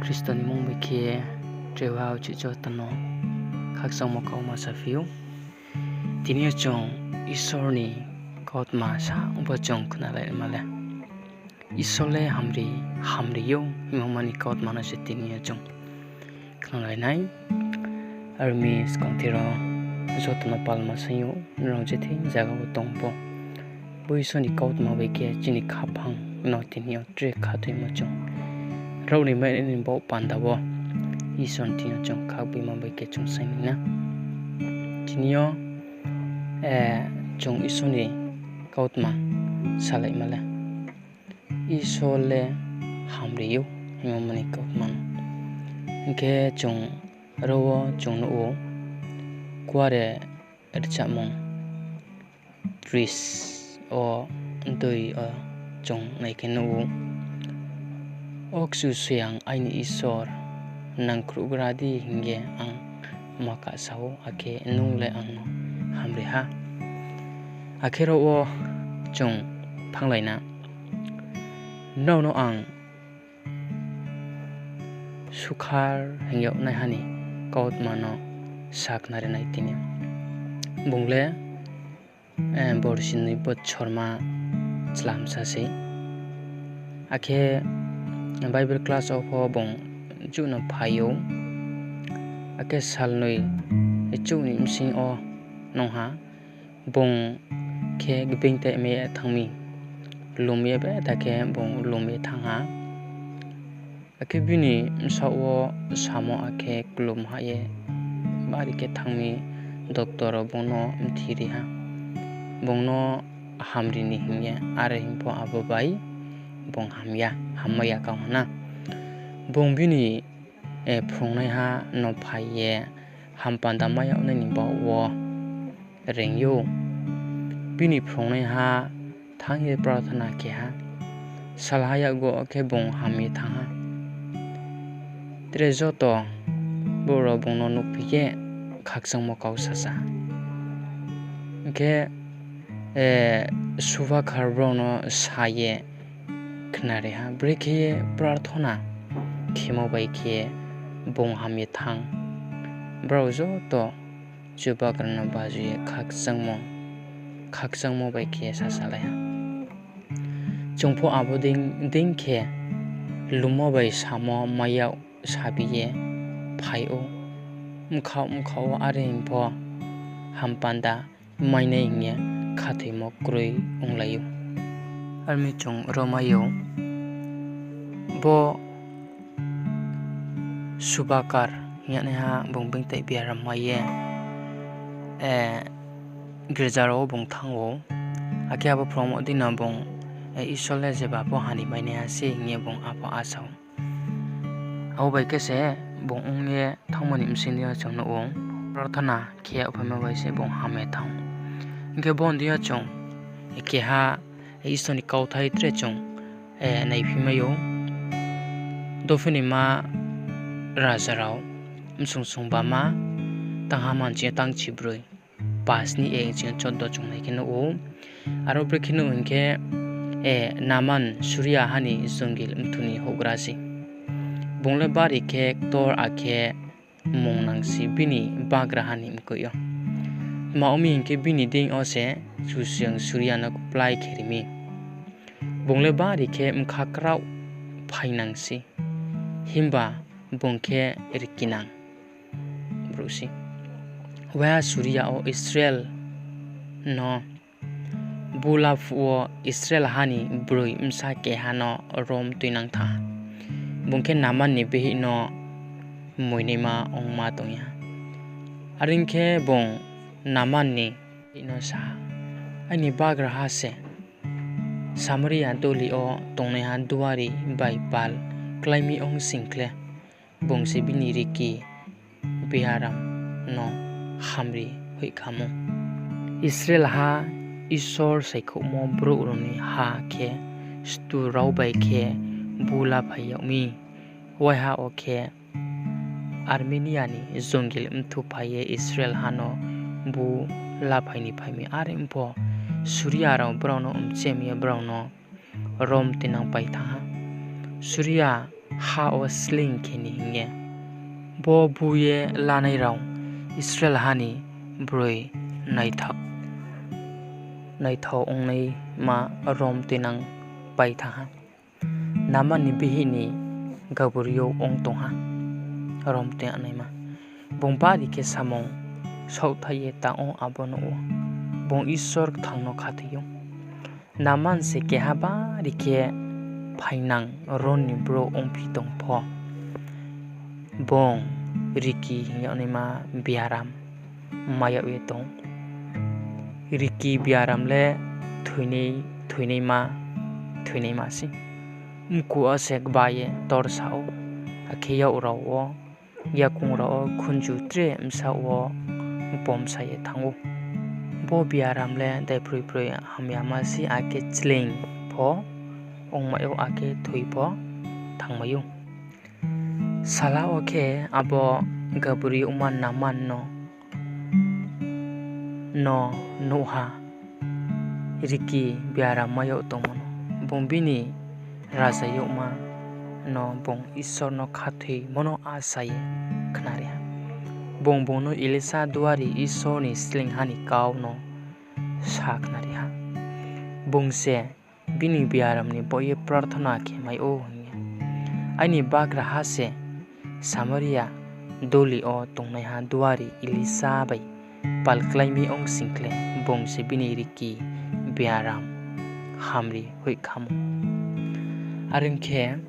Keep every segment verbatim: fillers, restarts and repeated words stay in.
Khristo ni mmung bai khe treha uchih joto no khakchangmo kauma saphi ou. Tini yo chung Isor ni kautma sa bo chung khnalai ma le. Isor le hamri, hamri ou hingmo ma ni kautma no se tini yo chung khnalai nai. Armi skangther wo joto no palma saing ou, nrao je thing zaga wo tong pho, bo Isor ni kautma bai khe chini khaphang no tini yo tre khathoimo chung rao ni mai ni baoh panda wo Isor ni thing yo chung khakboima bai khe chung saing nai na. Tini yo, eh, chung Isor ni kautma salai ma le. Isor le hamri ou hingmo ma ni kautma no. Hing khe chung ro wo chung nuh ou, Kuare rchamung tris wo dui wo chung nai khe nuh ou, O Kchusoyang aini Isor, nang khruhgra di hing ye ang ma kasa ou, akhe nung le ang no hamri ha. Akhe ro wo chung thannglai na, nrao no ang sukhar hing yag naiha ni kautma no sakhnari nai tini. Bung le, eh, borsi noi bochorma chlamsa sei. Akhe Bible class wo pho bung chouh no phai ou. Akhe salnoi chouh ni bsing yo nung ha, bung khe gbeing tai mai ye thanng mi, lum ye beta khe bung lum ye thanng ha. Akhe bini bsaoh wo samo akhe klum ha ye bari khe thanng mi, doctor rao bung no mthi ri ha, bung no hamri ni hing ye, are hing pho abo bai bung hamya, hammai ya kau ha na. Bung bini, eh, phrungnaiha no phai ye hampanda mai yag nai ni baoh wo reing ou. Bini phrungnaiha thanng ye prarthana khe ha, salha yakgu khe bung ham ye thanng ha. Tre joto brouh rao bung no nuhphi ye khakchangmo kau sasa ha. Hing khe, eh, Subakhar brao no sa ye khnari ha, brekhe ye prarthana khemo bai khe bung ham ye thanng. Brao joto Chubagra no baju ye khakchangmo, khakchangmo bai khe sasalai ha. Chung pho abo dei, dei khe lummo bai samo mai yag sabi ye phai ou. Bkhaoh bkhaoh wo are hing pho hampanda mainai hing ye khathoimo kroi onglai ou. Armi chung ro mai ou. Bo Subakar hing yagnaiha bung being tai biaram mai ye, eh, girza rao wo bung thanng ou. Akhe abo phrungmo dei no bung, eh, Isor le jeba pho hani mainaiha se hing ye bung apho asa ou. Abo bai khe se bung ong ye thanngmo ni bsing yo chung nuh ou, prarthana khe yagphaimo bai se bung ham ye thanng ou. Hing khe bo ni deing yo chung keha Isor ni kauthai tre chung, eh, naiphi mai ou. Dophi ni ma raja rao, bsung sung bama, tangha manchi tangchi broi, pas ni ek ching choddo chung nai khe nuh ou. Aro brekhe nuh hing khe, eh, Naman Suria ha ni jongil bthu ni houhgra se. Bung le bari khe ktor akhe mung nang se bini bagraha ni mkoih yo. Tma ong mi hing khe bini deing yo se Kchusoyang Suria no kplái khe ri mi. Bung le bari khe bkha kraoh phainang se, himba bung khe rkinang brouh se. Waiha Suria wo Israel no bu la phuh wo Israel ha ni broi bsa keha no rom tuinang thanng ha. Bung khe Naman ni bihih no moinaima ongma tong ya. Are ong khe bung Naman ni bihih no sa ha, Aini bagraha se Samaria doli yo tongnaiha duari bai pal klái mi ong sing khle, bung se bini riki biaram no hamri hoih kha mou. Israel ha Isor saikhouhmo brouh rao ni ha khe stur rao bai khe bu laphai yag mi. Waiha wo khe Armenia ni jongil bthu phai ye Israel ha no bu laphai ni phai mi. Are ong pho Suria rao brao no mchem ye brao no rom tuinangpai thanng ha. Suria ha wo sleing khe ni hing ye. Bo bu ye lanai rao Israel ha ni broi naithao, naithao ongnaima rom tuinang pai thanng ha. Naaman ni bihih ni Gaburiyo ong tong ha, rom tuinangnaima. Bung bari khe samung saohthaih ye tang ou, abo nouh wo bung Isor kthang no khathoi ou. Naaman se keha bari khe phaingnang ron ni brouh ongphi tong pho, bung riki hing yagnaima biaram mai yag ye tong. Riki biaram le thoinaima, thoinaima sei. Mku wo se gba ye torsa ou, akhe yak rao wo, yakoung rao wo khunju tre bsaoh wo bom sa ye thanng ou. Bo biaram le daiphroiphroi hamyama sei, akhe chleing pho ongmai ou, akhe thoi pho thanngmai ou. Sala wo khe abo Gaburiyo ma Naaman no, no nuh ha, riki biaram mai yag tongmo no. Bung bini raja yagma no bung Isor no khathoimo no asa ye khnari ha. Bung bung no Elisa duari Isor ni sleingha ni kau no sa khnari ha. Bung se bini biaram ni baoh ye prarthona khe mai ou hing ye, Aini bagraha se Samaria doli yo tongnaiha duari Elisa bai palklái mi ong sing khle, bung se bini riki biaram hamri hoih khamo. Are ong khe,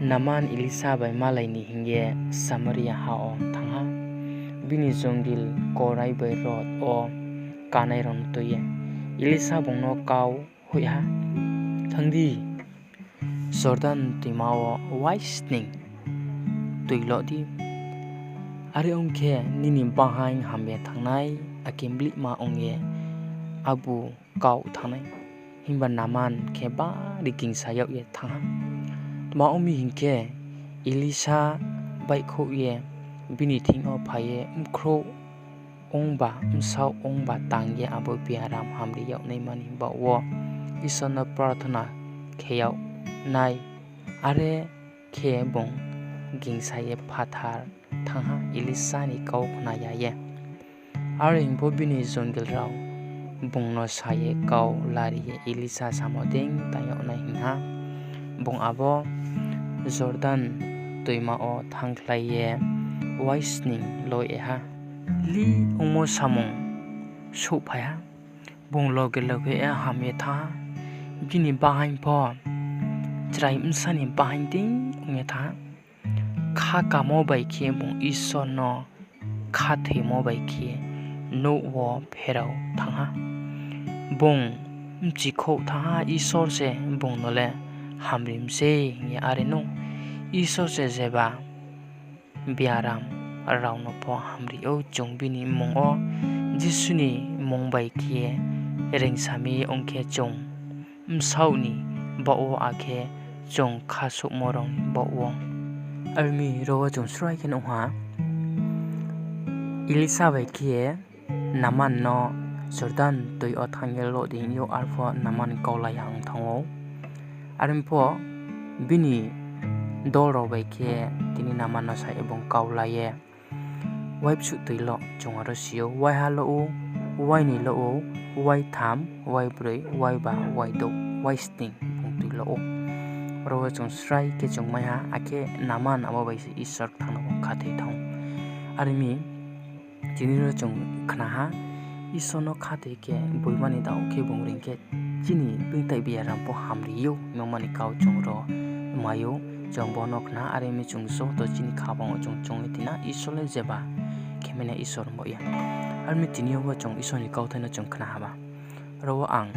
Naaman Elisa bai malai ni hing ye Samaria ha wo thanng ha. Bini jongil korai bai rot wo kanai rao no tui ye Elisa bung no kau hoih ha, Thanng di, Jordan toima wo waisning tuilo di. Are ong khe, nini bahaing hamya thanng nai, akhe mlihma ong ye abu kau thanng nai. Himba Naaman khe bari gingsa yag ye thanng ha. Tma ong mi hing khe, Elisa baihkhouh ye bini thing yo phai ye bkhrouh ongba, bsaoh ongba tang ye abo biaram hamri yag naima ni baoh wo Isor no prarthona khe yag nai. Are khe bung gingsa ye phathar thanng ha, Elisa ni kau khna ya ye. Are hing pho bini jongil rao bung no sa ye kau lari ye Elisa samo dei tang yag nai hing ha. Bung abo Jordan toima wo thanngkhlai ye waisning loi ye ha. Lih ongmo samung souhphai ha. Bung loge loge ye ham ye thanng ha. Bini bahaing pho chrai bsa ni bahaing dei ong ye thanng ha. Khakamo bai khe bung Isor no khathoimo bai khe nouh wo pherao thanng ha. Bung bchikhouh thanng ha, Isor se bung no le hamri mi sei hing ye. Are no Isor se jeba biaram rao no pho hamri ou. Chung bini mmung wo, Jisu ni mmung bai khe reingsa mi ong khe, chung bsaoh ni baoh wo, akhe chung khasouhmo rao ni baoh wo. Are mi ro wo chung srai khe nuh ha, Elisa bai khe Naaman no Jordan toi yo thanng ye lo di hing ou, arphuh Naaman kau la ya ong thanng ou. Are pho bini dol rao bai khe tini Naaman no sa ye bung kau la ye, waibsuh toi lo, chung aro si ou, waiha lo ou, wainoi lo ou, waitham, waibroi, waiba, waidouh, waisning bung toi lo ou. Ro wo chung srai khe chung mai ha, akhe Naaman abo bai se Isor kthang no bung khathoi thanng ou. Are mi tini ro chung khna ha, Isor no khathoi khe boima ni dao khe bung reing khe chini beingtai biaram pho hamri ou, hingmo ni kau chung ro mai ou. Chung bo no khna, are mi chung joto chini khabang wo chung choung ye tini Isor le jeba khe mani Isor bo ya. Are mi tini yo bo chung Isor ni kauthai no chung khna ha ba. Ro wo ang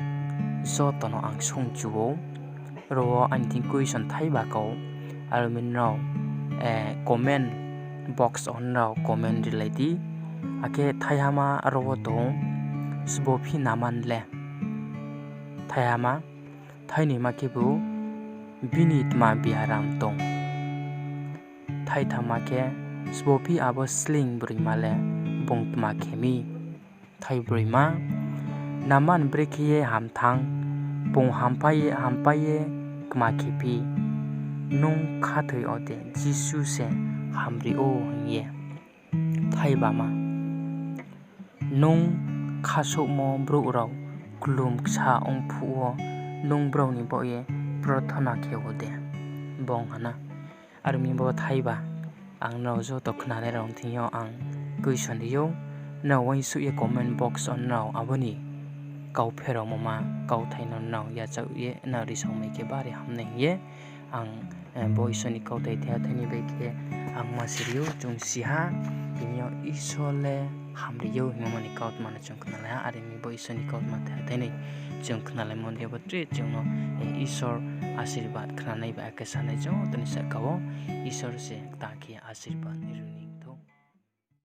joto no ang songchu ou. Ro wo aini thing question thaiba kau. Aro mi nrao comment box wo nrao comment rilai di. Akhe thaihama ro wo tong, sbo phi Naaman le. Thaihama, thainoima khebu bini tma biaram tong. Thaithamma khe, sbo phi abo sleing broima le bung tma khe mi. Thaibroima, Naaman brekhe ye ham thanng, bung hampai ye, hampai ye kma khe phi. nung khathoi yo de Jisu se hamri ou hing ye. Thaibama, nung khasouhmo brouh rao klum ksa ong phuh wo nung brao ni baoh ye prathona khe ou de? Bung ha na. Are ong mi bo thaiba, ang nrao joto khnanai rao ni thing yo ang question ri ou, nrao uaingsouh ye comment box wo nrao abo ni kau pheraomoma kauthai no nrao yachaoh ye nrao risaomai khe bari hamnai hing ye ang, bo Isor ni kauthai thaiha thai ni bai khe ang ma si ri ou. Chung si ha, tini yo Isor le hamri ou hingmo ni kautma no chung khnalai ha, are ong mi bo Isor ni kautma thaiha thai ni chung khnalaimo ni abo tre chung no Isor asirbad khnanai bai akhe sanai joto ni sahka wo Isor se kta khe asirbad ri ni.